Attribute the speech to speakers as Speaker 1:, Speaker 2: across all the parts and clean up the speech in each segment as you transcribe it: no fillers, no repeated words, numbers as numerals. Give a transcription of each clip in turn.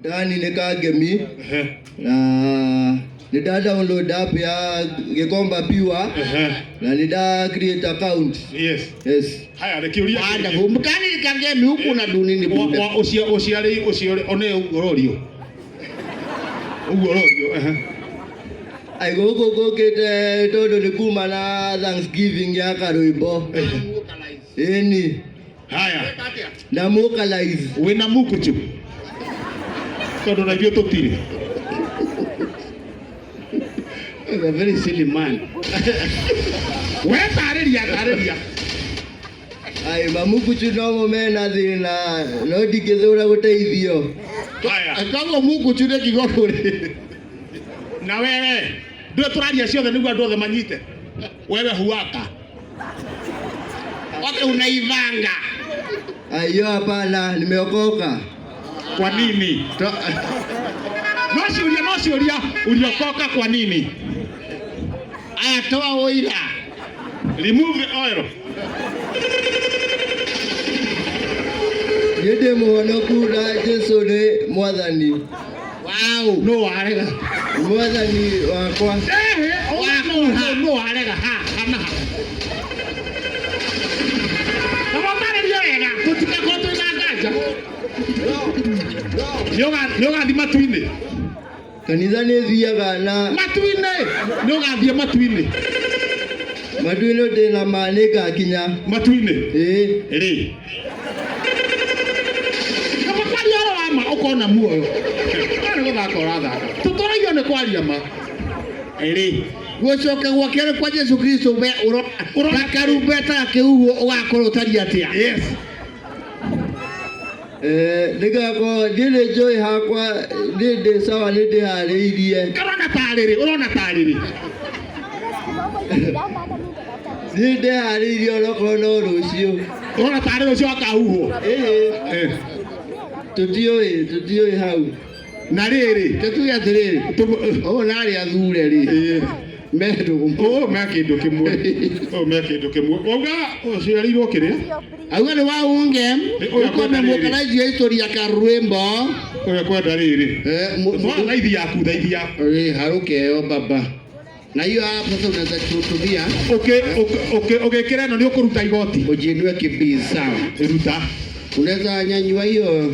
Speaker 1: Mtaani nĩ Kangemi na nĩ nda download app ya Gikomba Pure na nĩ nda create account.
Speaker 2: Yes.
Speaker 1: Yes.
Speaker 2: Haya, reke ũria.
Speaker 3: Wonderful. Mtaani nĩ Kangemi huku na dunini buda.
Speaker 2: Wa ũcia ũciarĩ ũciarĩ one ũguo ũrorio. Ũguo ũrorio. Ehe.
Speaker 1: Ai gũkũ ngũkĩte tondũ nĩ kuma na Thanksgiving ya karwĩmbo. Ĩni.
Speaker 2: Haya.
Speaker 1: Na vocalize.
Speaker 2: Wĩna mukuchu. Tondũ na ithuĩ tũtirĩ.
Speaker 3: He's a very silly man.
Speaker 2: We tarĩria tarĩria.
Speaker 1: Ai mamukuchu nomo mena thĩna no ndingĩthũra gũteithio.
Speaker 2: Haya.
Speaker 3: Koguo mukuchu nĩ kiugo kũrĩ.
Speaker 2: Na wewe ndũĩ tũraria ciothe nĩguo andũ othe manyite. Wewe huaka.
Speaker 3: Okay, unaivanga.
Speaker 1: Aiyo, hapana, nimeokoka.
Speaker 2: Kwa nini? No ciũria no ciũria uliokoka kwa nini?
Speaker 3: Aya, toa ũira.
Speaker 2: Remove the oil.
Speaker 1: Niĩ ndĩ mũhonoku na Jesũ nĩ mwathani.
Speaker 3: Wow.
Speaker 2: No warega.
Speaker 1: Mwathani wakwa.
Speaker 2: Ehe,
Speaker 3: Waku ha.
Speaker 2: no warega ha ha na ha. Na matarĩrie wega tũtigakorwo twĩ na nganja. Nĩ ũgathiĩ matu-inĩ.
Speaker 1: Kanitha nĩ thiaga na
Speaker 2: Matu-inĩ. Nĩ ũgathiĩ matu-inĩ.
Speaker 1: matu-inĩ ndĩ na ma nĩ ngakinya.
Speaker 2: Matu-inĩ.
Speaker 1: Ĩĩ.
Speaker 2: Rĩ. Kaba kwaria ũhoro wa ma ũkona muoyo. Nĩ gũthaka ũrathaka. Tũtũragio nĩ kwaria ma. Rĩ.
Speaker 3: Gũcoka gwa kerĩ kwa Jesu Kristo we ũrona
Speaker 2: Ũrona-
Speaker 3: ta karumbeta gakĩhuhwo ũgakorwo ũtariĩ atĩa?
Speaker 2: Yes.
Speaker 1: Eh, nĩngakorwo niĩ nĩ njũĩ hakwa niĩ ndĩ sawa nĩ ndĩharĩirie.
Speaker 2: Ũrona tarĩrĩ, ũrona tarĩrĩ.
Speaker 1: Niĩ ndĩharĩirie onokorwo no rũciũ.
Speaker 2: Ũrona tarĩ rũciũ akahuhwo.
Speaker 1: Ĩĩ.
Speaker 2: Eh.
Speaker 1: Tũtiũĩ, tũtiũĩ hau.
Speaker 2: Na rĩrĩ,
Speaker 3: Tũtuge atĩrĩrĩ, ũyũ na arĩa athure rĩ, me ndũgũ.
Speaker 2: Ũũ me kĩndũ kĩmwe. Ũũ me kĩndũ kĩmwe. Wauga ũciarĩirwo kĩrĩa?
Speaker 3: Auga nĩ wa unge,
Speaker 2: Ũyũ
Speaker 3: uko
Speaker 2: akwenda rĩrĩ.
Speaker 3: amemwokanaji historia karwĩmbo.
Speaker 2: Ũyũ kwenda rĩrĩ.
Speaker 3: Eh,
Speaker 2: Mwana thaithi yaku, thaithi yaku.
Speaker 3: Ĩ, harũke ĩyo baba. Na hiyo hapo sasa unaweza kutumia
Speaker 2: Ũgĩkĩra ĩno nĩ ũkũruta igoti.
Speaker 3: ujiinue kibizi sawa.
Speaker 2: Ruta.
Speaker 3: Unaweza nyanyua hiyo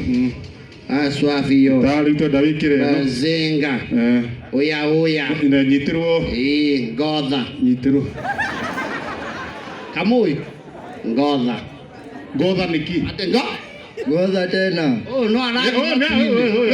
Speaker 3: ah, swafi hiyo
Speaker 2: Tarĩ twenda wĩkĩre ĩno.
Speaker 3: zenga
Speaker 2: Eh.
Speaker 3: oya oya
Speaker 2: Na nyitĩrwo
Speaker 3: ĩ ngotha
Speaker 2: nyitĩrwo.
Speaker 3: kamui ngotha
Speaker 2: Ngotha nĩkĩ?
Speaker 3: ate ngo
Speaker 1: Ngotha tena.
Speaker 3: oh no ara
Speaker 2: Eh, oh, ne- oh, oh,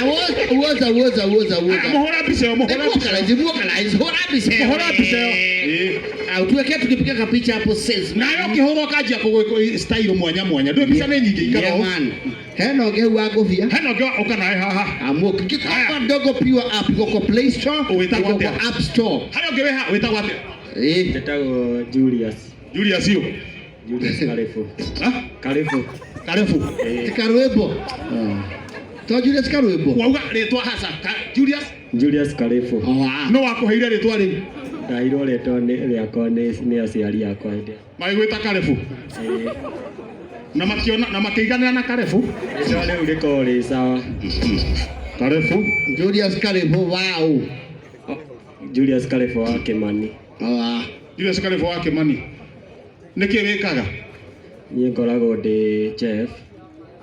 Speaker 2: oh,
Speaker 3: woza woza woza woza
Speaker 2: Mũhũra mbica ĩyo, mũhũra mbica ĩyo.
Speaker 3: Vocalize, vocalize, hũra mbica ĩyo.
Speaker 2: Mũhũra mbica ĩyo. Ĩ.
Speaker 3: Ah, tuweke tukipiga kapicha hapo sales.
Speaker 2: Nawe ũkĩhũra ũkanjia kũgwĩkwo style mwanya mwanya. Ndũĩ mbica nĩ nyingĩ ikara
Speaker 3: Yeah,
Speaker 2: ũũ.
Speaker 3: man. Hena ũngĩ hau wa ngũbia.
Speaker 2: Hena ũngĩ ũka nawe haha.
Speaker 3: Amu Gikomba Ndogo Pure app iko kwa Play Store,
Speaker 2: Ũwĩtagwo
Speaker 3: iko kwa
Speaker 2: atĩa?
Speaker 3: App Store.
Speaker 2: Harĩa ũngĩ wĩ ha wĩtagwo atĩa?
Speaker 3: Eh,
Speaker 4: Njĩtagwo Julius.
Speaker 2: Julius ũyũ.
Speaker 4: Julius Karibu.
Speaker 2: Ha?
Speaker 4: Karibu.
Speaker 2: Karibu.
Speaker 3: ti karwĩmbo. To Julius karwĩmbo.
Speaker 2: Wauga rĩtwa hasa. Julius
Speaker 4: Julius Karibu.
Speaker 3: Oh, ah.
Speaker 2: no wakũheire rĩtwa rĩu.
Speaker 4: Ndaheirwo rĩtwa rĩakwa nĩ aciari akwa hĩndĩ.
Speaker 2: Magĩgwĩta Karibu.
Speaker 4: Ĩĩ.
Speaker 2: Na makĩona na makĩiganĩra na Karibu.
Speaker 4: Rĩtwa rĩu rĩkoragwo rĩ sawa.
Speaker 2: Karibu.
Speaker 3: Julius Karibu wow.
Speaker 4: Julius Karibu wa Kimani.
Speaker 3: Oh, ah.
Speaker 2: Julius Karibu wa Kimani. Nĩkĩ wĩkaga?
Speaker 4: Niĩ ngoragwo ndĩ chef.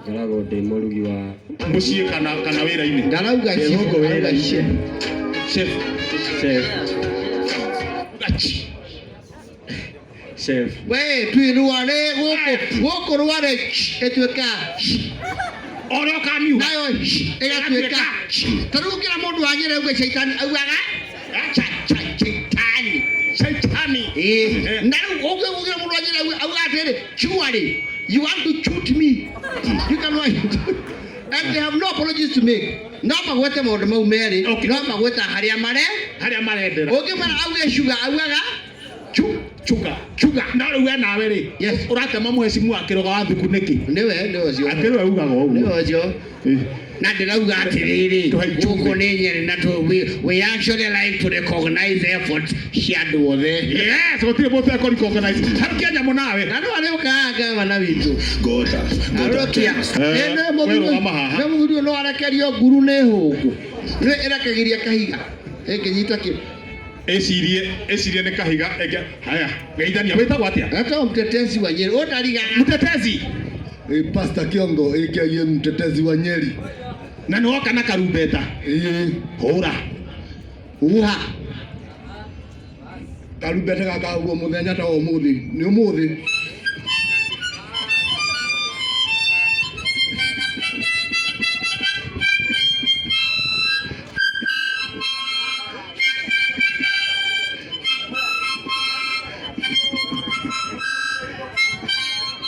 Speaker 4: Ngoragwo ndĩ mũrugi wa
Speaker 2: Mũciĩ kana kana wĩra-inĩ?
Speaker 3: Ndarauga
Speaker 4: Ndĩ
Speaker 3: chef,
Speaker 4: gũkũ
Speaker 3: arauga
Speaker 4: wĩra-inĩ.
Speaker 3: chef.
Speaker 2: Chef.
Speaker 4: Chef.
Speaker 2: Gachi.
Speaker 4: Chef.
Speaker 3: We twi rware gũkũ gũkũ rware ch ĩtuĩka ch
Speaker 2: Ũrĩa ũkamiuga.
Speaker 3: nayo ch ĩgatuĩka ch. Ta rĩu ũngĩra mũndũ wa Nyĩrĩ auge caitani augaga cha cha chaitani.
Speaker 2: Shaitani.
Speaker 3: Ĩĩ. Na rĩu ũngĩra mũndũ wa Nyĩrĩ auga atĩrĩ surely you want to shoot me. You can and they have no apologies to make. No magwete maũndũ mau merĩ
Speaker 2: Okay.
Speaker 3: no magweta harĩa mare
Speaker 2: Harĩa marendera.
Speaker 3: ũngĩmera auge sugar augaga chu
Speaker 2: Chuga.
Speaker 3: sugar.
Speaker 2: No rĩu we nawe rĩ.
Speaker 3: Yes.
Speaker 2: Ũratema mũhecimu wa kĩroga wa thuku nĩkĩ?
Speaker 3: Nĩwe nĩwe ũcio.
Speaker 2: Atĩ rĩu augaga ũguo.
Speaker 3: Nĩwe ũcio.
Speaker 2: Ĩ.
Speaker 3: Na ndĩrauga atĩrĩrĩ,
Speaker 2: Tũhe ijumbe.
Speaker 3: gũkũ nĩ Nyeri na we actually like to recognize efforts cia andũ othe.
Speaker 2: Yes, gũtirĩ mũndũ ekũrecognize. Harukia nyamũ nawe.
Speaker 3: Na no arĩũkaga gavana witũ.
Speaker 5: Gota.
Speaker 3: Arokia.
Speaker 2: Eh,
Speaker 3: Nĩ
Speaker 2: we rũgama haha.
Speaker 3: mũthuri ũyũ no arekerio nguru nĩ hũngũ. Nĩ ĩrekagĩria kahiga. Ĩngĩnyita kĩ.
Speaker 2: Ĩcirie nĩ kahiga ĩngĩ. Haya, geithania wĩtagwo atĩa?
Speaker 3: Etagwo mtetezi wa Nyeri. Ũndarigaga.
Speaker 2: Mtetezi.
Speaker 1: Pastor Kiongo aka mtetezi wa Nyeri.
Speaker 2: Na nĩ woka na karumbeta.
Speaker 1: Ĩĩ.
Speaker 2: Hũra.
Speaker 3: Uha.
Speaker 1: Karumbeta gaka ũguo mũthenya ta ũmũthĩ. Nĩ ũmũthĩ.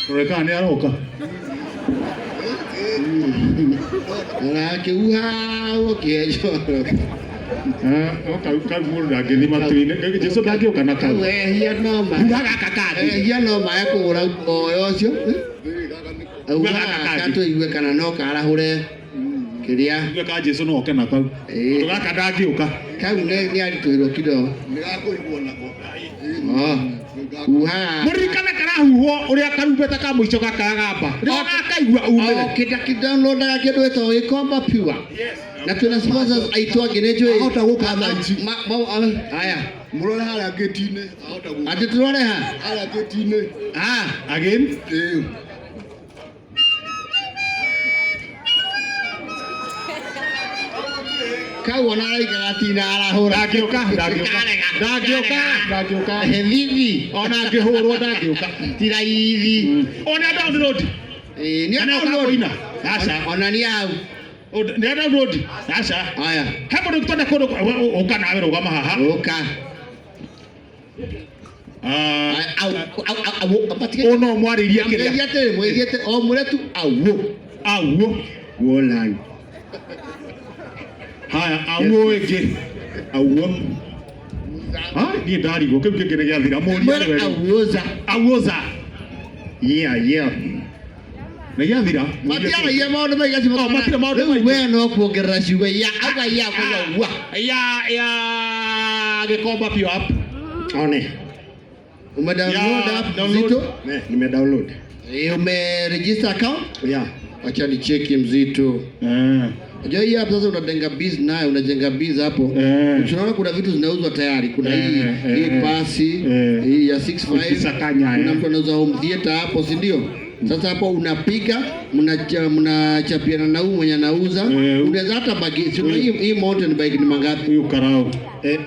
Speaker 2: Rore kana nĩ aroka.
Speaker 3: Ũrakĩuha ũkĩenjwo.
Speaker 2: Eh, o kau kau mũndũ ndangĩthiĩ matu-inĩ. Jesu ndangĩũka na kau.
Speaker 3: Kau ehia no ma.
Speaker 2: Huha gaka kangĩ.
Speaker 3: Ehia no mae kũgũra muoyo ũcio. Auga
Speaker 2: Gaka kangĩ.
Speaker 3: gaka tũigue kana no karahũre kĩrĩa.
Speaker 2: Igue ka Jesu no oke na kau.
Speaker 3: Ĩĩ.
Speaker 2: Tondũ gaka ndangĩũka.
Speaker 3: Kau nĩ aritũhĩrwo kidogo.
Speaker 1: Nĩ gakũigwo nako.
Speaker 3: Oh. Uhaga.
Speaker 2: Mũririkane karahuhwo ũrĩa karumbeta ka mũico gakagamba. Rĩrĩa gakaigua umĩre.
Speaker 3: O kĩnda kĩdownloadaga kĩndũ gĩtagwo Gĩkomba Pure. Na twĩna sponsors aitũ angĩ nĩ njũĩ.
Speaker 1: Ahota gũka thaa ici.
Speaker 3: Haya.
Speaker 1: Mũrore harĩa ngĩti-inĩ. Ahota gũka.
Speaker 3: Atĩ tũrore ha?
Speaker 1: Harĩa ngĩti-inĩ.
Speaker 3: Ah.
Speaker 2: Again.
Speaker 1: Ĩĩ.
Speaker 3: Kau ona araika gatina arahũra.
Speaker 2: Ndangĩũka, ndangĩũka. Ndangĩũka, ndangĩũka.
Speaker 3: Thithi.
Speaker 2: Ona angĩhũrwo ndangĩũka.
Speaker 3: Ti raithi.
Speaker 2: Ona download.
Speaker 3: Ĩĩ, nĩ
Speaker 2: Kana
Speaker 3: download.
Speaker 2: ũkakũina. Aca.
Speaker 3: Ona nĩ hau.
Speaker 2: Nĩ download. Aca.
Speaker 3: Haya.
Speaker 2: He mũndũ tũtone kũndũ ũka nawe rũgama haha.
Speaker 3: Ũka.
Speaker 2: Ah,
Speaker 3: Au au au au
Speaker 2: ũyũ no mwarĩrie kĩrĩa.
Speaker 3: Mwĩgie atĩrĩ, mwĩgie atĩrĩ, o mũre tu auo.
Speaker 2: Auo.
Speaker 3: Wolan.
Speaker 2: Haya, auo ĩngĩ. Auo. Ha, niĩ ndarigwo kĩu kĩngĩ nĩ gĩathira. Mũrie
Speaker 3: Mwĩre
Speaker 2: we.
Speaker 3: auoza.
Speaker 2: Auoza.
Speaker 3: Yeah, yeah.
Speaker 2: Nĩ gĩathira.
Speaker 3: Matiaragia maũndũ maingĩ acio.
Speaker 2: Oh, matirĩ maũndũ
Speaker 3: Rĩu
Speaker 2: maingĩ.
Speaker 3: we no kuongerera ciugo ya auga ya auga wa.
Speaker 2: Ya Gĩkomba Pure app.
Speaker 4: One.
Speaker 3: Ume download
Speaker 2: Ya,
Speaker 3: app
Speaker 2: download.
Speaker 3: Mzito?
Speaker 4: Nime download.
Speaker 3: Ume register account?
Speaker 4: Yeah.
Speaker 3: Acha nicheki Mzito.
Speaker 2: Eh.
Speaker 3: Unajua hii app sasa unajenga biz nayo, unajenga biz hapo. Tunaona kuna vitu zinauzwa tayari. Kuna hii hii pasi hii ya 65.
Speaker 2: Ukisakanya,
Speaker 3: Kuna
Speaker 2: eh.
Speaker 3: mtu anauza home theater hapo, si ndio? Sasa hapo unapiga mnachapiana na huyu mwenye anauza. Unaweza hata bagi. Si hii mountain bike ni mangapi?
Speaker 2: Huyu karao.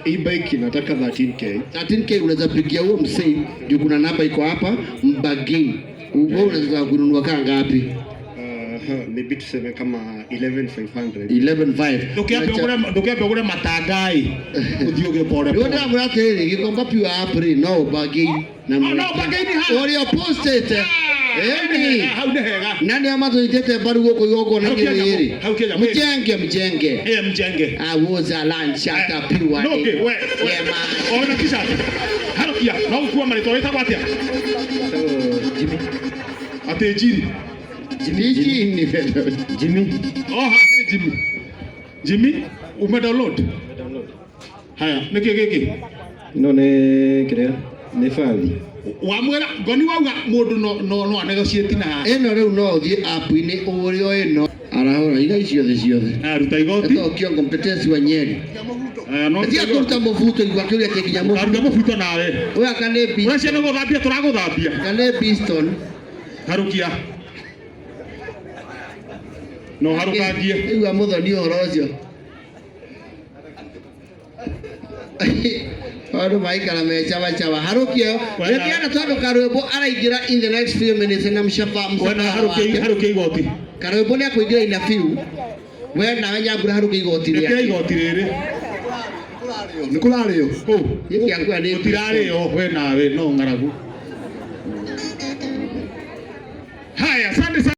Speaker 4: Hii bike inataka 13k.
Speaker 3: 13k unaweza pigia huo msei, juu kuna namba iko hapa mbagi. Wewe unaweza kununua kaa ngapi?
Speaker 4: Maybe tuseme kama 11,500.
Speaker 3: 11,500.
Speaker 2: Ndũkĩambe ũgũre matangai. Ũthiĩ ũgĩe pole
Speaker 3: Nĩguo
Speaker 2: pole.
Speaker 3: ndĩramwĩra atĩrĩrĩ, Gĩkomba Pure app rĩ, no ũbagei na
Speaker 2: Oh, no ũbagei haha.
Speaker 3: Ũrĩa ũpostĩte. Ĩni.
Speaker 2: Hau nĩ hega.
Speaker 3: Na nĩo matũnyitĩte mbaru gũkũ igongona
Speaker 2: Hau kĩa nyamũ,
Speaker 3: rĩrĩ.
Speaker 2: hau kĩa nyamũ.
Speaker 3: Mjenge, mjenge.
Speaker 2: Eh, mjenge.
Speaker 3: Awoza lanchata pure.
Speaker 2: No, okay, we.
Speaker 3: Yeah, man.
Speaker 2: Ona t-shirt. Harukia, no gũkua marĩtwa wĩtagwo atĩa?
Speaker 4: Jimmy.
Speaker 2: Atĩ Njiri.
Speaker 3: Jimmy.
Speaker 4: Jimmy.
Speaker 2: Oh, ha, nĩ Jimmy. Jimmy, ume download? Haya, nĩkĩ gĩkĩ?
Speaker 4: No nĩ kĩrĩa? Nĩ bathi.
Speaker 2: Wamwĩra ngoni wauga mũndũ no no no anegotiate na haha.
Speaker 3: Ĩno rĩu no ũthiĩ app-inĩ ũgũre o ĩno. Arahũra iga ciothe ciothe.
Speaker 2: Haya, ruta igoti.
Speaker 3: Etagwo Kiongo mtetezi wa Nyeri.
Speaker 2: Haya, no
Speaker 3: Tiga kũruta mũbuto igua kĩũria kĩ nginya mũbuto.
Speaker 2: Ruta mũbuto nawe.
Speaker 3: Ũyũ aka nĩ
Speaker 2: Ũrĩa ciana gũthambia tũragũthambia.
Speaker 3: Kana nĩ Piston.
Speaker 2: Harukia. No harukangie.
Speaker 3: Igua mũthoni ũhoro ũcio. Maũndũ maikara me chaba chaba. Harukia. Rĩkiana tondũ karwĩmbo araingĩra in the next few minutes na mshapa
Speaker 2: Wena
Speaker 3: mshapa
Speaker 2: harukia
Speaker 3: wake.
Speaker 2: harukia igoti.
Speaker 3: Karwĩmbo nĩ akũingĩra in a few. We nawe Nyambura harukia igoti
Speaker 2: Ĩkĩra
Speaker 3: rĩake.
Speaker 2: igoti rĩrĩ.
Speaker 1: Nĩ kũrarĩo.
Speaker 2: Kũu.
Speaker 3: Gĩkĩ akuoya nĩ
Speaker 2: Gũtirarĩo we nawe no ng'aragu. Haya, asante sana.